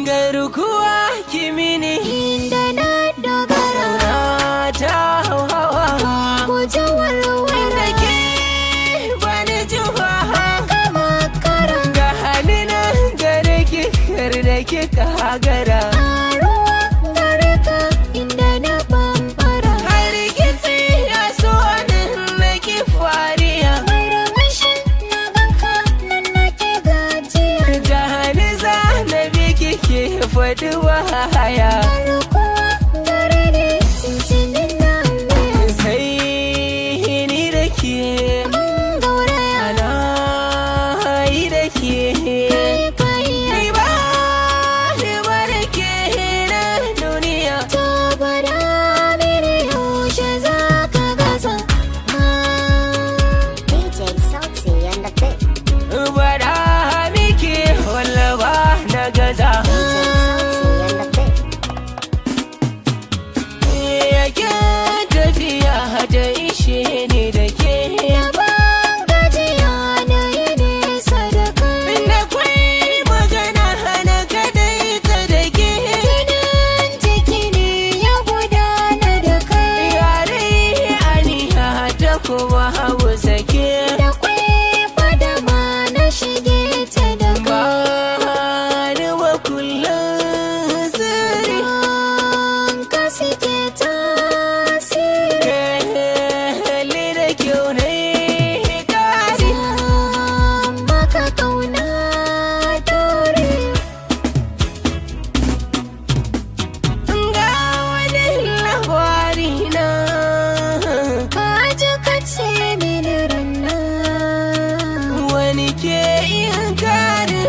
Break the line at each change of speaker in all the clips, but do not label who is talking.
Garkuwa kimini.
Inda na dogara.
Na ta hawa.
Guji warwara.
Da ke bani juwa.
Kama kara.
Ga halina gare ki, kar da ki kagara.
Karuwa gare ka inda na bambara.
Har kitsi ya so nan nake fariya.
Murmushin na ganka nan nake gajiya.
Jahani za na bi kike faɗi wahaya.
Garkuwa gare ni tuntunin na biya.
Sai ni da ke.
Mun gauraya.
Ana yi da ke.
Kai kai.
Ni ba ni ba da ke na duniya.
To gwada mini yaushe za ka gaza.
DJ Salty on the beat.
Bada miki walla ba na gaza.
DJ Salty on the beat.
Yake tafiya da ishe ni da ke.
Yaban gajiya na yi nesa da kai.
Da kwai magana hana kadai ta da ke.
Jinin jiki ne ya gudana da kai.
Yare aniya ta kuma hagu sake.
Da kwai fadama na shige ta da kai.
Ba ni wa kullum sirri.
Ka suke tasiri.
Kalli da kyau ne kari.
Maka kauna dore.
Ga wani labari na.
Ka ji ka ce mini ranna.
Wani ke yin kari.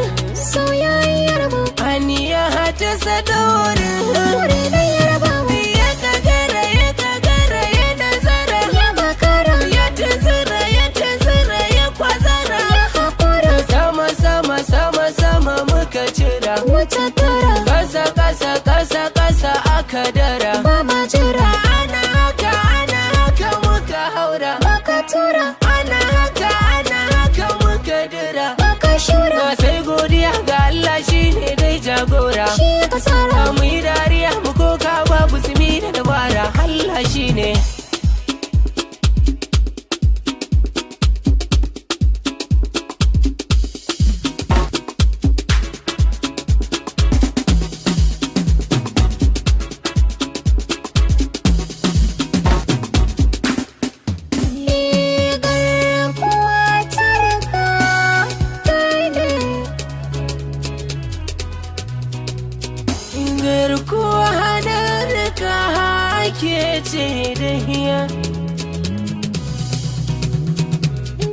Soyayyar mu.
Aniya ta sadorin.
Dore na yarba mu.
Ya kagara, ya kagara, ya nazara.
Ya makara.
Ya tunzura, ya tunzura, ya kwazara.
Ya hakura.
Sama sama sama sama muka cira.
Wuce tara.
Kasa kasa kasa kasa aka dara.
Ba ma jira.
Ana haka, ana haka muka haura.
Baka tura.
Ana haka, ana haka muka dira.
Baka shura.
Na sai godiya ga Allah, shine dai jagora.
Shi ka tsara.
Mu yi dariya mu koka, babu simi da dabara, Allah shine.
Ni garkuwa ta riga kai ne.
Garkuwa na rika ke ce da hiya.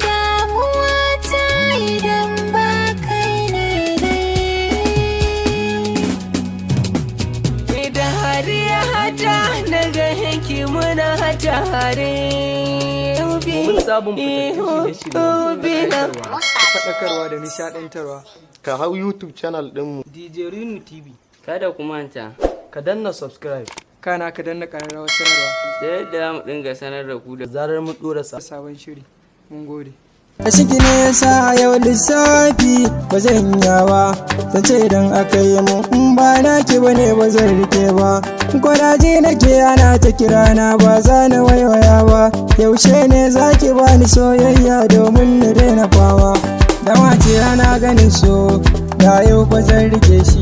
Damuwa ta idan ba kai ne dai.
Da hariya hata na ga hanki muna tare.
Domin samun fitattun shirye-shirye
Ubina.
faɗakarwa da nishaɗantarwa.
Ka hau YouTube channel ɗinmu.
DJ Rinu TV.
Kada ku manta,
Ka danna subscribe. Kana ka danna ƙararrawar sanarwa.
Da yadda za mu dinga sanar da ku da
Zarar mun ɗora sabon shiri. Mun gode.
Ciki ne sa yau lissafi ba zan iya ba, ta ce idan aka yi mu in ba naki ba ne ba zan rike ba. Kwadaji nake ana ta kirana, ba za na waiwaya ba. Yaushe ne za ki bani soyayya domin na daina fama da mace ana ganin so da yau ba zan rike shi.